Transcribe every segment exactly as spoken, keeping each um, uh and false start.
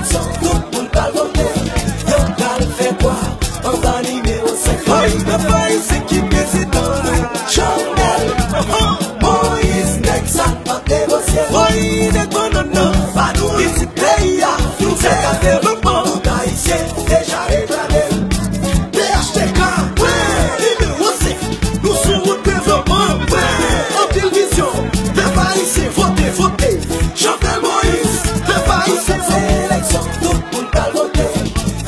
Tout moun pral vote, yo pral fè kwa? Anba nimewo senk. Woy, pèp ayisyen ki prezidan nou. Jovenel, Moïse, nèg sa n p ap negosye. Woy, nèg bannann nan, pa nou pitit peyi a. Nou se ka devlopman, tout ayisyen deja reklame. P H T K, nimewo senk. Nou sou wout devlopman, anpil vizyon. Pèp ayisyen, vote, vote. Jovenel Moïse, pèp ayisyen, se eleksyon. Tout moun pral vote,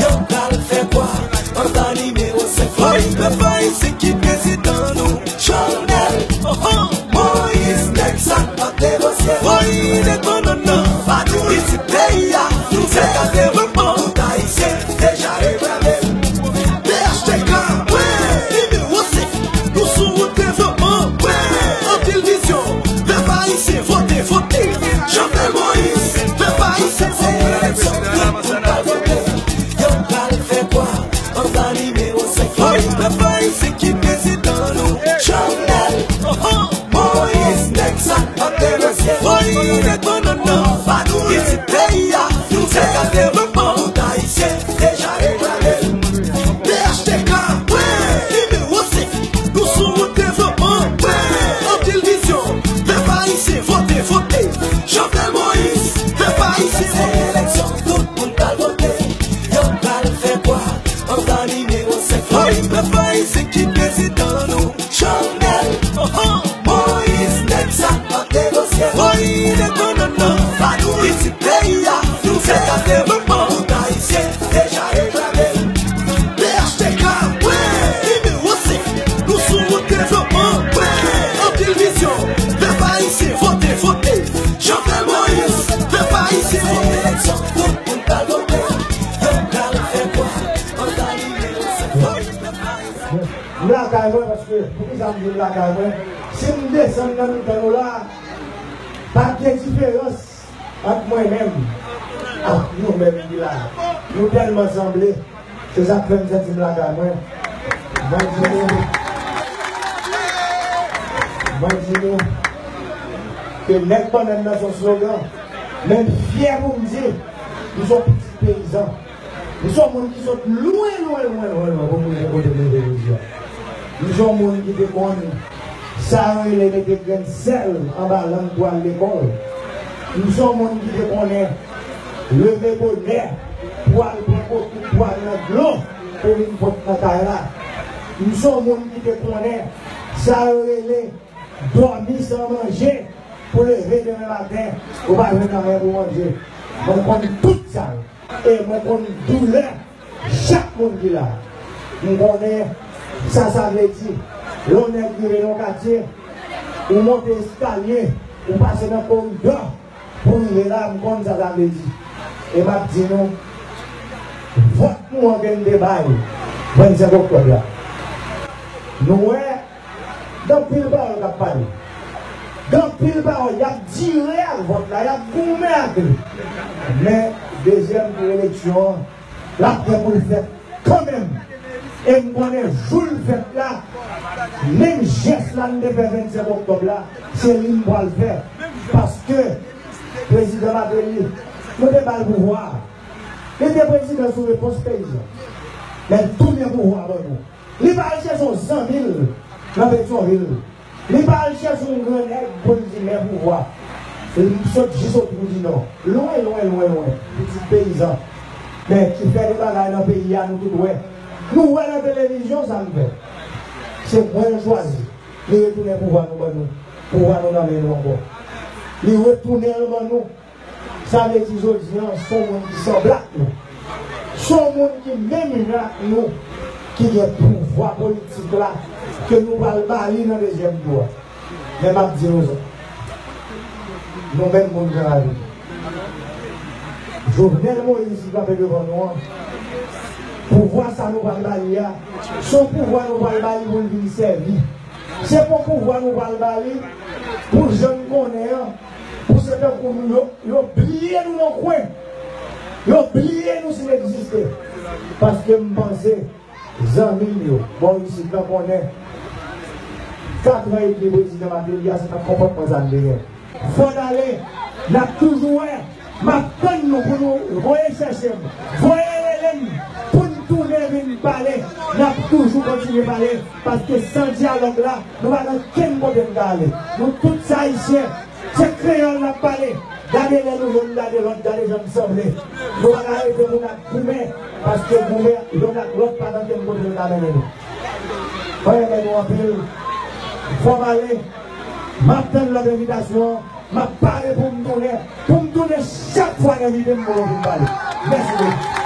yo pral fè kwa? Anba nimewo senk. Woy, pèp ayisyen ki prezidan nou. Jovenel, oh, oh, Moïse, nèg sa n p ap negosye. Woy, nèg bannann nan, pa nou pitit peyi a. Nou se ka devlopman, tout ayisyen deja reklame. P H T K, nimewo senk. Nou sou wout devlopman, anpil vizyon. Pèp ayisyen, vote, vote. Jovenel Moïse, pèp ayisyen, se eleksyon. Tout moun pral vote, yo pral fè kwa? Anba nimewo senk. Woy, pèp ayisyen ki prezidan nou. Jovenel, oh, oh, Moïse, nèg sa n p ap negosye. Woy, nèg bannann nan, pa nou pitit peyi a. Nou se ka devlopman, tout ayisyen deja reklame. P H T K, nimewo senk. Nou sou wout devlopman, anpil vizyon. Pèp ayisyen, vote, vote. Jovenel Moïse, pèp ayisyen, se eleksyon. Tout moun pral vote, yo pral fè kwa? Anba nimewo senk. Woy, pèp ayisyen ki prezidan nou. Jovenel, oh, oh, Moïse, nèg sa n p ap negosye. Woy, nèg bannann nan, pa nou pitit peyi a. Nou se ka devlopman, tout ayisyen deja reklame. P H T K, nimewo senk. Nou sou wout devlopman, anpil vizyon. Pèp ayisyen, vote, vote. Jovenel Moïse, pèp ayisyen, se eleksyon. Tout moun pral vote, yo pral fè kwa? Anba nimewo senk. Woy, pèp ayisyen. M lakay mwen, paske poukisa m di m lakay mwen? Si m desann nan mitan nou la, pa t gen diferans ant mwen menm ak nou menm ki la. Nou tèlman sanble. Se sa k fè m santi m lakay mwen. Mwen di nou, mwen di nou ke nèg bannann nan se yon slogan. Men m fyè pou m di, m se yon pitit peyizan. M se yon moun ki sot lwen, lwen, lwen, lwen, lwen pou m rive kote m rive jodi a. M se yon moun ki te konn sa yo rele mete grenn sèl anba lang pou al lekòl. M se yon moun ki te konnen leve bonè pou al pran kokout pou al nan dlo pou vin pot nan kay la. M se yon moun ki te konnen sa yo rele dòmi san manje pou leve demen maten ou pa jwenn anyen pou manje. Mwen konn tout sa yo. E mwen konn doulè chak moun ki la. M konnen sa sa vle di. Lè yon nèg rive nan yon katye, ou monte eskalye, ou pase nan koridò pou rive la, m konn sa sa vle di. E m ap di nou, vòt nou an ke n te bay vennsenk oktòb la. Nou wè, gen anpil pawòl k ap pale. Gen anpil pawòl, y ap dire ak vòt la, y ap goumen ak li. Men, dezyèm tou eleksyon an, l ap gen pou l fèt kanmenm. E m konnen jou l fèt la, menm jès la n te fè vennsenk oktòb la, se li m pral fè. Paske prezidan Martelly, nou te ba l pouvwa a. Li te prezidan sou repons peyizan. Men l tounen pouvwa a ban nou. Li pa al chèche yon zanmi l nan Petyonvil. Li pa al chèche yon gran nèg pou l di men pouvwa. Li sot jis Otwou di Nò. Lwen, lwen, lwen, lwen. Pitit peyizan. Men ki fè de bagay nan peyi a, nou tout wè. Nou wè nan televizyon sa m fè. Se mwen yo chwazi. Li retounen pouvwa nou ban nou. Pouvwa nou nan men nou ankò. Li retounen l ban nou. Sa vle di jodi a, se yon moun ki sanble ak nou. Se yon moun ki menm jan ak nou, ki gen pouvwa politik la, ke nou pral ba li nan dezyèm tou a. Men m ap di nou sa. Nou menm moun Gran Ravin. Jovenel Moïse ki kanpe devan nou an, pouvwa sa nou pral ba li a, se yon pouvwa nou pral ba li pou l vin sèvi. Se pa yon pouvwa nou pral ba li pou jan n konnen an, pou se tankou nou, yo, yo bliye nou nan kwen. Yo bliye nou si n egziste. Paske m panse, zanmi m yo, bò isit lan konnen, katran edmi prezidan Martelly a, se pa konpòtman sa n te gen. Fò n ale, n ap toujou wè M ap tann nou pou nou voye chèche m, voye rele m, pou n tounen vin pale. N ap toujou kontinye pale, paske san dyalòg la, nou pa nan kenn kote n ka ale. Nou tout se Ayisyen, se kreyòl n ap pale. Gade lè nou jwenn, gade lòt, gade jan n sanble. Nou pa ka rete pou n ap goumen, paske goumen yonn ak lòt pa nan kenn kote l ka mennen nou. Mwen renmen nou anpil. Fò m ale. M ap tann lòt envitasyon an. M ap pare pou m tounen. Pou m tounen chak fwa y envite m, mwen pou m pale. Mèsi bokou.